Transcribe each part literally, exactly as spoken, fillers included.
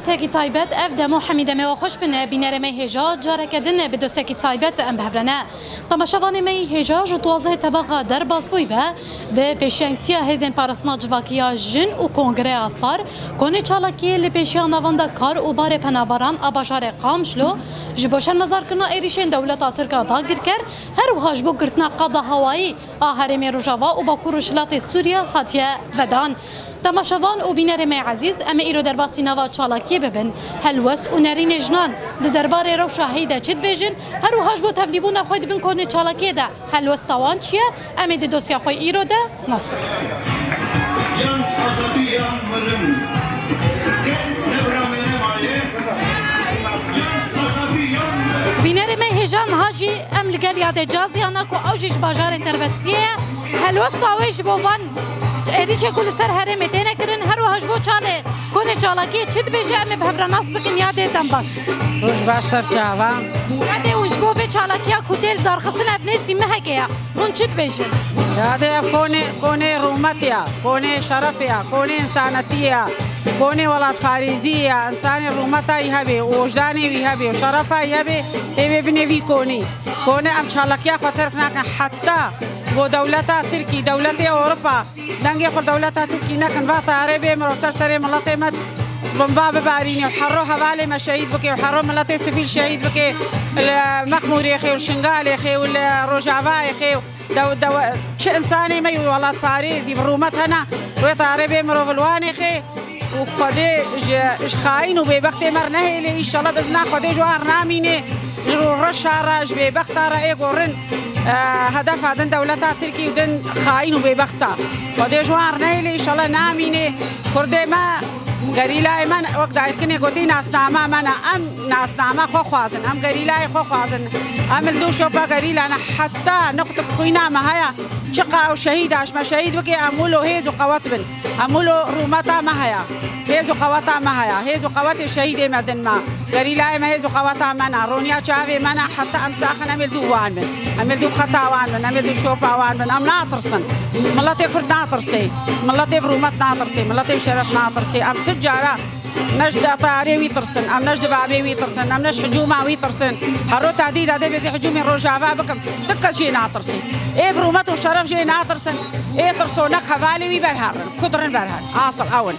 Dosyekî taybet, ev demo hemî demê we xweş bine. Bînerê me hêja careke din bi dosyekî taybet em bi hev re ne. Temaşevanê me yî hêja ji duwazdehê tebaxa derbas bûyî ve, di pêşengtiya Hêzên Parastina Civakî ya Jin û Kongreya Sar, Konê Çalakiyê li pêşiya Navenda Kar û Barê Penaberan a bajarê Qamişlo ji bo şermezarkirina êrîşên dewleta Tirk a dagirker, her wiha ji bo girtina qada hawayî a Herêmê Rojava û Bakur Rojhilatê Sûriye hatiye vedan. Temaşevan û bînerê me ezîz, em ê îro derbasî nava çalakiyê bibin. Helwest û nerînê jinan di derbarê rewşa heyî de çi dibêjin? Her wiha ji bo tevlîbûna xwe di bin konê çalakiyê de helwesta wan çi ye? Em ê di dosya xwe îro de nas bikin. Yan azadî yan mirin. Tek nebra me nemaye. Yan azadî yan mirin. Bînerê me hêja niha jî em li gel Yadê Caziyana ku ew jî ji bajarê Terbespiyê ye. Helwesta wê ji bo van êrîşê ku li ser herêmê têne kirin, her wiha ji bo çalê konê çalakiyê çi dibêje, em ê bi hev re nas bikin. Yadê dem baş. Roj baş ser çava. Yadê hûn ji bo vê çalakiya ku tê li darxistin ev nêzî mehekê ye. Hûn çi dibêjin? Yadê ev konê, konê rûmetê ye, konê şerefê ye, konê însanetiyê ye, konê welatparêziyê ye. Însanê rûmeta wî hebe û ojdanê wî hebe û şerefa wî hebe, ê bê binê vî konî. Konê em çalakiya xwe terk nakin heta ku dewleta Tirkî, dewletê Ewropa, dengê xwe dewleta Tirkî nekin, va tayarê bê mirov ser serê miletê me bomba bibarîne û herro hevalê me şehîd bike û herro miletê sivîl şehîd bike li Mexmûrê xê û li Şingalê xê û li Rojavayê xê û dew-, dew-, çi însanê me yû welatparêzî bi rûmet hene, wê tayarê bê mirov li Wanê xê û Xwedê ji, ji xayîn û bêbextê me re nehêlê, înşallah bizna Xwedê ji wan re namînê, ji rûreşa re, ji bêbexta re ê gorin, e, hedefa din dewleta Tirkî û din xayîn û bêbexta. Xwedê ji wan re nehêlê, înşallah namînê. Kurdê me, gerîlayê me, wek dayîrkinê gotî, nasnama me ne. Em nasnama xwe xwazin, em gerîlayê xwe xwazin. Em li dû şopa gerîla ne, heta nuqtik xwîna me heye. Çiqa ew şehîda ji me şehîd bike, em wilo hêz û qewet bin. Em wilo rûmeta me heye. Hêz û qeweta me heye. Hêz û qewetê şehîdê me din me. Gerîlayê me hêz û qeweta me ne. Roniya çavê me ne. Heta em saxin em ê li dû wan bin. Em ê li dû xeta wan bin. Em ê li dû şopa wan bin. Em natirsin. Miletê Kurd natirsê. Miletê bi rûmet natirsê. Miletê bi şeref natirsê. Em tu cara ne ji tayarê wî tirsin, em ne ji dibabê wî tirsin, em ne ji hicûma wî tirsin. Hero tehdîda dê bêzî hicûmê Rojava bikim. Tu kes jê natirsî. Ê bi rûmet û şeref jê natirsin. Ê tirsonek hevalê wî berherin. Kudirin berherin. Asıl ew in.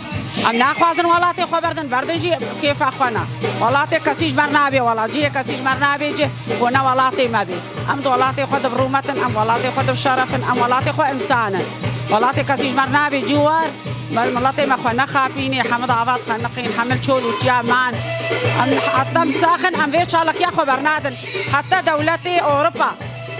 Em naxwazin welatê xwe berdin, berdin jî kêfa xwe ne. Welatê kesî ji me re nabê welat. Cihê kesî ji me re nabê cih. Û ne welatê me bê. Em di welatê xwe de bi rûmet in, em welatê xwe de bi şeref in, em welatê xwe însan in. Welatê kesî ji me re nabê ciwar. Ber miletê me xwe nexapînê, hemû dava dixeniqîn, hemû çol û çiya man. Em heta em saxin, em vê çalakiya xwe bernadin. Heta dewletê Ewropa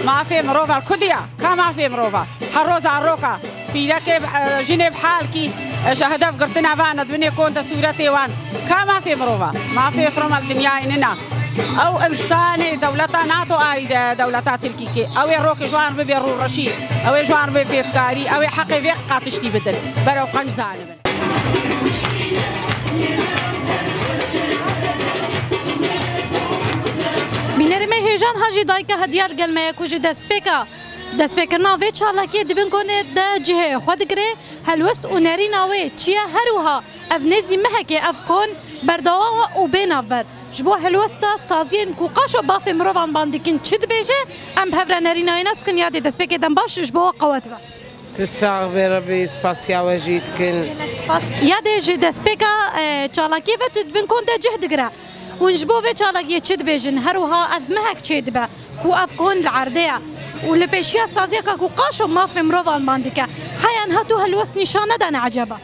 mafê mirova li ku diya? Ka mafê mirova? Hero zaroka, pîrekê, e, jinê bi halkî, e, ji hedef girtine van, e, di binê kon de sûretê wan. Ka mafê mirova? Mafê firoma li dinyayê nina. Ew însanê dewleta NATO aîd e, dewleta Tirkî ke. Ew ê rokê ji wan re bibe rûreşî. Ew ê ji wan re bibe fêdkarî. Ew ê heqê vê qatiştî bidin. Berew qenc zanibin. Bînerê me hêjan ha jî dayika hediya li gel me ye ku ji destpêka, destpêkirina vê çalakiyê di bin konê de cihê xwe digire. Helwest û nerîna wê çi ye? Her wiha ev nêzî mehekê ev kon berdewam e û bê navber. Ji bo helwesta saziyên ku qaşo bafê mirovan ban dikin çi dibêje? Em bi hev re nerîna wê nas bikin. Yadê destpêkê dem baş ji bo we qewet be. Tu sax bê, Rebî spasiya we jî dikin. Gelek spas. Yadê ji destpêka, e, çalakiyê ve tu di bin kon de cih digire. Hûn ji bo vê çalakiyê çi dibêjin? Her wiha ev mehek çê dibe ku ev kon li erdê ye û li pêşiya saziyeka ku qaşo mafê mirovan ban dike. Heya niha tu helwest nîşan nedane eceba?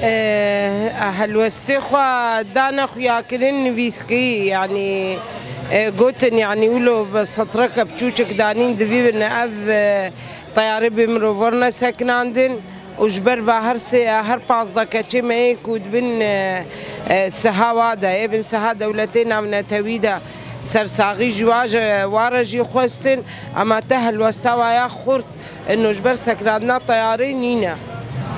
E, helwestê xwe dane xuyakirin nivîskî, yanî, e, gotin, yanî wilo bi setreke biçûçik danîn divî bin ev, e, teyarê bê mirovorine sekinandin û ji ber ve her sê, her pazdeh keçê me yê ku dibin, e, e, siha wa de, ê bin siha dewletê navnetewî de sersaxî ji wa, ji wa re jî xwestin, ema te helwesta wa ya xurt, ino ji ber sekirandina teyarê nîne.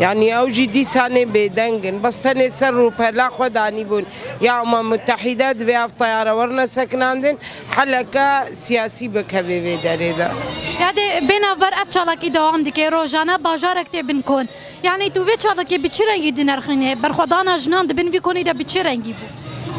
Yanî ew jî dîsanê bêdeng in. Bes tenê ser rûpela xwe danîbûn. Ya Umem Mutehîde divê ev teyare werine sekinandin, heleke siyasî bikeve vê derê de. Ya dê bê navber ev çalakî dewam dike, rojane bajarek tê bin kon. Yanî tu vê çalakê bi çi rengî dinirxînî? Berxwedana jinan di bin vî konî de bi çi rengî bû?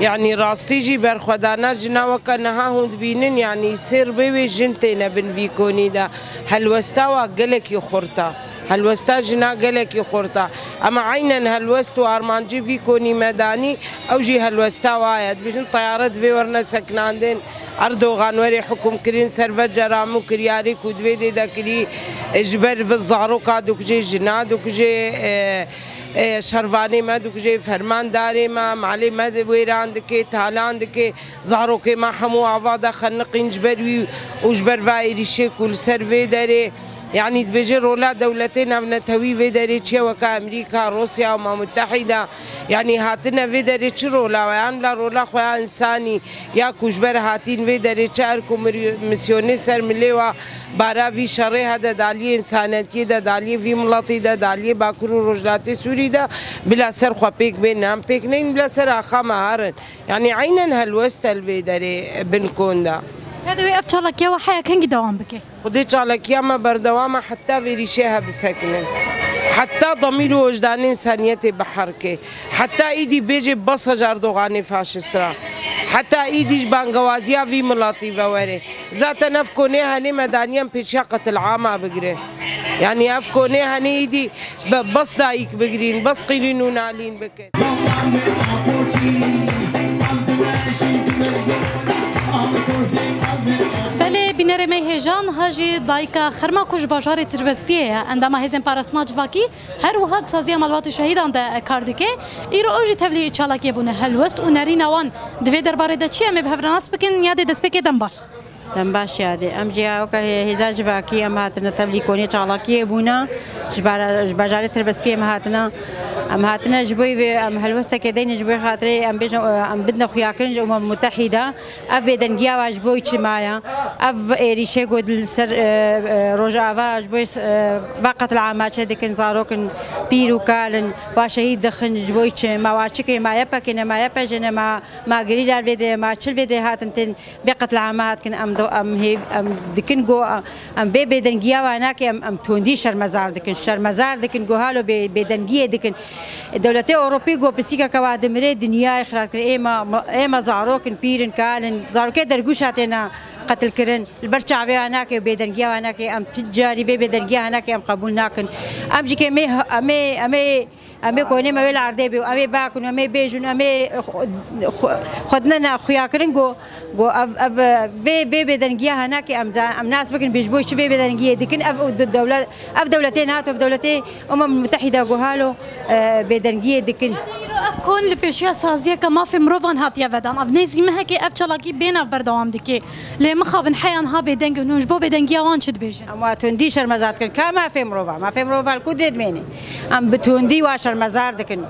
Yanî rastî jî berxwedana jina weke niha hûn dibînin, yanî sêr bê wê jin têne bin vî konî de. Helwesta wa gelekî xurt e. Helwesta jina gelekî xurt e. Ema eynen helwest û armancî vî konî me danî, ew jî helwesta wa ye. Dibêjin teyare divê werine sekinandin, Erdogan werê hukimkirin, serve ceram û kiryarê ku divê dê dekirî, e, ji ber vi zaroka dikujê, jina dikujê, e, e, şervanê me dikujê, fermandarê me, malê me di wêran dike, talan dike, zarokê me hemû ava de xeniqîn ji ber wî û ji ber va êrîşê ku li ser vê derê. Yanî dibêje rola dewletê navnetewî vê derê çi ye, weke Amerîka, Rûsya, Umem Mutehîda, yanî hatine vê derê çi rola we? Yan bila rola xwe ya însanî ya ku ji ber hatîn vê derê çi erk û mir-, misyonê ser milê we bara vî şerê hede daliyê însanetiyê de, daliyê vî miletî de, daliyê Bakur û Rojhilatê Sûrî de, bila ser xwe pêk bên, em pêk neyên, bila ser axa me herin. Yanî eynen helwest e li vê derê bin kon de. Ya dê wê ev çalakiya we heya kengî dewam bike? Xwedê çalakiya me berdewam e heta vê rîşê he bisekinin. Heta demîr û wijdanê însaniyetê biherike. Heta îdî bêjê bes e ji Erdoganê faşist re. Heta îdî ji bangewaziya vî miletî ve were. Zaten ev konê henê me daniye em pêşiya qetilama bigirin. Yanî ev konê henê îdî be-, bes dayik bigirîn, bes qîrîn û nalîn bikin. Belê, bînerê me hêjan, ha jî dayika Xerma ku ji bajarê Tirbespiyê ye, endama Hêzên Parastina Civakî, her wiha di saziya malbatê şehîdan de kar dike. Îro ew jî tevlî çalakiyê bûne. Helwest û nerîna wan di vê derbarê de çi ye? Em ê bi hev re nas bikin, ya dê destpêkê dem baş. Dem baş ya dê. Em jî ya weke hê-, hêza civakî em hatine tevlî konê çalakiyê bûne. Ji bara-, ji bajarê Tirbespiyê em hatine. Em hatine ji bo vê, em helwestekê deyne ji bo xatirê em bêjin, em bidine xuyakirin ji Umem Mutehîda. Ev bêdengiya wa ji bo çi maye? Ev êrîşê ku li ser, e, e, Rojava ji bo, e, va qetilama çê dikin, zarokin pîr û kal in, wa şehîd dixin ji bo çi? Ma wa çi kê? Ma YPG ne, ma YPJ ne, ma, ma gerîla li vê dê, ma çi li vê dê hatin tên vê qetilama hat kin, em do-, em hê-, em dikin go, em vê bêdengiya wa nake, em, em tondî şermezar dikin, şermezar dikin, go halo bê-, bêdengiyê dikin. Dewletê Ewropî go pisîkeke wa dimire dinyayê xirab kir. Ê ma, ma, ê ma zarok in, pîr in, kal in, zarokê dergûşa têne qetilkirin. Li ber çavê wa nake, bêdengiya wa nake, em ti carî vê bêdengiya wa nake, em qebûl nakin. Em jî ke em ê, em ê, em ê Em ê konê me wê li erdê bê û em ê biakin û em ê bêjin, em ê xwe, xwe, xwe dine ne xuyakirin ku, ku ev, ev, vê, vê bêdengiya henekê em za-, em nas bikin, bê ji bo çi vê bêdengiyê dikin, ev, ev de-, dewlet, ev dewletê NATO, ev dewletê Umem Mutehîde ku halo, e, bêdengiyê dikin. Îro ev kon li pêşiya saziyeke mafê mirovan hatiye vedan. Ev nêzî mehekê ev çalakî bê nav berdewam dike. Lê mixabin heya niha bêdeng in, hûn ji bo bêdengiya wan çi dibêjin? Em wa tundî şermezar dikin. Ka mafê mirova, mafê mirova li ku dirê dimêne? Em bi tundî wa şermezar dikin.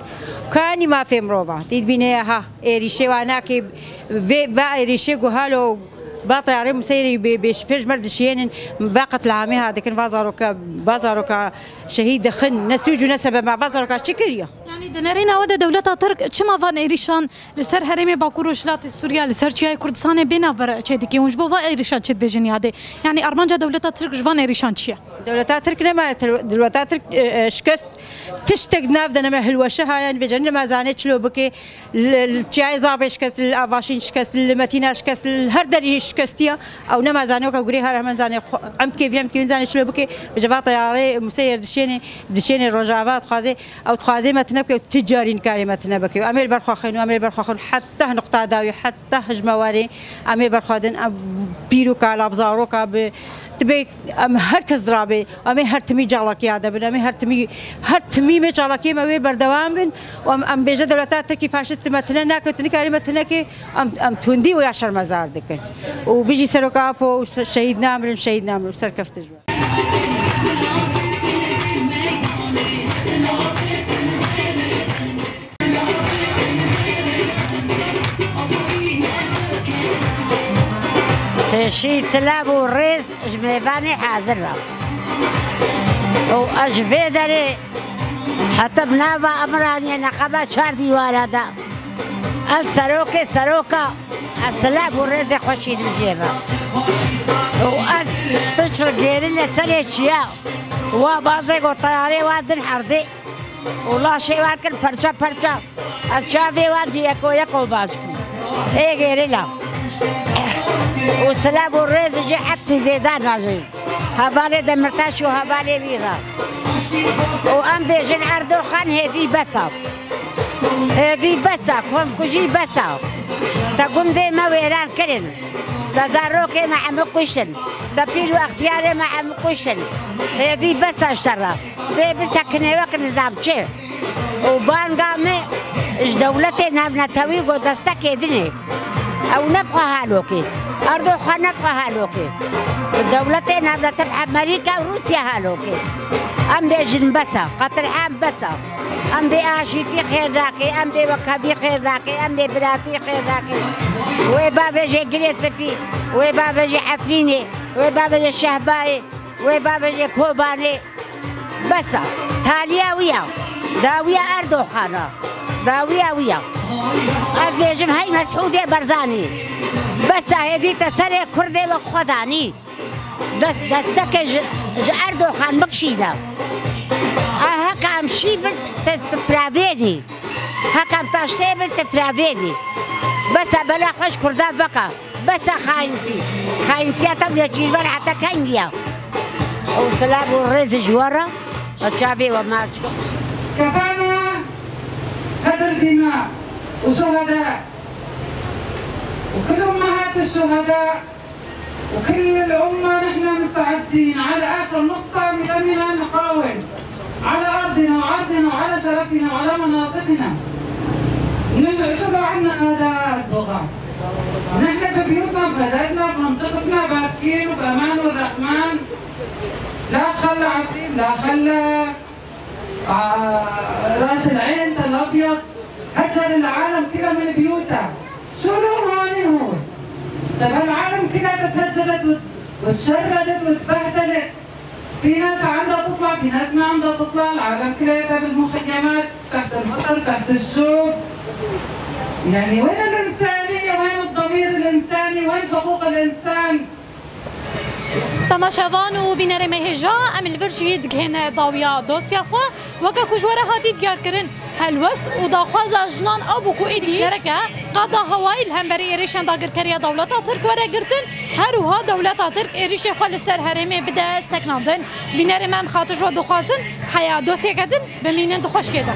Kanî mafê mirova? Tî dibîne ha, êrîşê wa nakê, vê, va êrîşê ku halo, va teyarê Museyrî bê, bê şifê ji mer dişiyênin, va qetlamê ha dikin, va zaroka, va zaroka şehîd dixin, ne sûc û ne sebeb ma, va zaroka çi kiriye? Yanî di nerîna we de dewleta Tirk çima van êrîşan Li ser herêmê Bakur Rojhilatê Sûriya, li ser çiyayê Kurdistanê bê navber çêdike. Hûn ji bo van êrîşan çi dibêjin yadê? Yanî armanca dewleta Tirk ji van êrîşan çi ye? Dewleta Tirk nema, dewleta Tirk, e, e, şikest, tiştek di nav de nema, hilweşe ha, yanî vêca nema zanê çilo bike, li, li çiyayê Zabê şikest, li Avaşîn şikest, li Metîna şikest, li her derî şikestiya, ew nema zanê weke gurê her hemen zanê xwe, emkê vî emkê wî zanê çilo bike, vêca va teyarê Museyr dişênê, dişênê Rojava dixwaze, Ew dixwaze me tune bike, tu carî nikarê me tune bike. Em ê li ber xwe xin û em ê li ber xwe xin heta nuqta dawî, heta ji me werê em ê ber xwe din, em pîr û kala bi zaroka bi, tu bê em her kes dirabe, em ê her timî calakiya de bin, em ê her timî, her timî me çalakiyê me wê berdewam bin û em, em bêje dewleta Tirkî faşîst me tune nake, tu nikarî me tune ke, em, em tundî wê ya şermezar dikin. Û bijî Seroka Apo û se-, şehîd namirin, şehîd namirin, serkeftin ji we. Pêşî silav û rêz ji mêvanê hazir be. Û ez ji vê derê Heta bi nava Emiraniyê neqeba çar dîwara de. Ez serokê seroka, ez silav û rêzê xwe şînim jê re. Û ez piçil gêrî li serê çiya. Wa bazê got teyarê wa din herdê. Û laşê wan kir perça perça. Ez çavê wan jî yeko yeko baş kim. Ê gerîla. Û silav û rêz ji hepsî zêde nabê. Hevalê Demirtaş û hevalê wî re. Û em bêjin Erdoxan hêdî bes a. Hêdî bes a, xwemkujî bes a. Te gundê me wêran kirin. Te zarokê me hemû kuştin. Te pîr û extiyarê me hemû kuştin. Hêdî bes a ji te re. Dê bisekine wek nizamçi. Û banga me ji dewletê navnetewî got destekê dinê. Ew ne bi xwe halokê. Erdoxan ne bi xwe halokê. Bi dewletê navnetev Amerîka û Rûsya halokê. Em bêjin bes e. Qetil'am bes e. Em bê aşîtî xêr nake. Em bê wekhevî xêr nake. Em bê biratî xêr nake. Wê bavêjê Girê Spî. Wê bavêjê Efrînê. Wê bavêjê Şehbayê. Wê bavêjê Kobanê. Bes e. Taliya wî ye. Dawiya Erdoxan e. Dawiya wî ye. Ez bêjim hey Mesûdê Barzanî. Bes e, hêdî te serê Kurdê wek xwe danî. Dest, desteke ji, ji Erdoxan bikişîne. A heka em şî bin te, te firavênî. Heka em taştê bin te firavênî. Bes e, bela xwe ji Kurda veke. Bes e xayintî. Xayintiya te bi Nêçîrvan heta kengiya. Û silav û rêz ji we re, ez çavê we maç kim. كفانا هدر دماء وشهداء وكل أمهات الشهداء وكل الأمة نحن مستعدين على آخر نقطة مدمرة نقاوم. على أرضنا وعرضنا وعلى شرفنا وعلى مناطقنا. نحن شو عنا هذا البغى؟ نحن ببيوتنا، ببلدنا، بمنطقتنا، باكين وبأمان والرحمن. لا خلى عفرين، لا خلى، آه، راس العين، تل أبيض. هجر العالم كله من بيوته. شو لون هون هو؟ طيب، هالعالم كلها تهجرت وت-، وتشردت وتبهدلت. في ناس عندها تطلع، في ناس ما عندها تطلع، العالم كلياتها بالمخيمات، تحت المطر، تحت الشوب. يعني وين الإنسانية؟ وين الضمير الإنساني؟ وين حقوق الإنسان؟ Temaşevan û bînerê me hêja, em li vir jî digihên dawiya dosya xwe. Weke ku ji we re hatî diyarkirin, helwest û daxwaza jinan ew bû ku êdî gerek e qada hewayî li hemberî êrişên dagirkeriya dewleta Tirk were girtin, her wiha dewleta Tirk êrişê xwe li ser herêmê bide sekinandin. Bînerê me em xatir ji we dixwazin heya dosyeke din bimînin di xweşiyê de.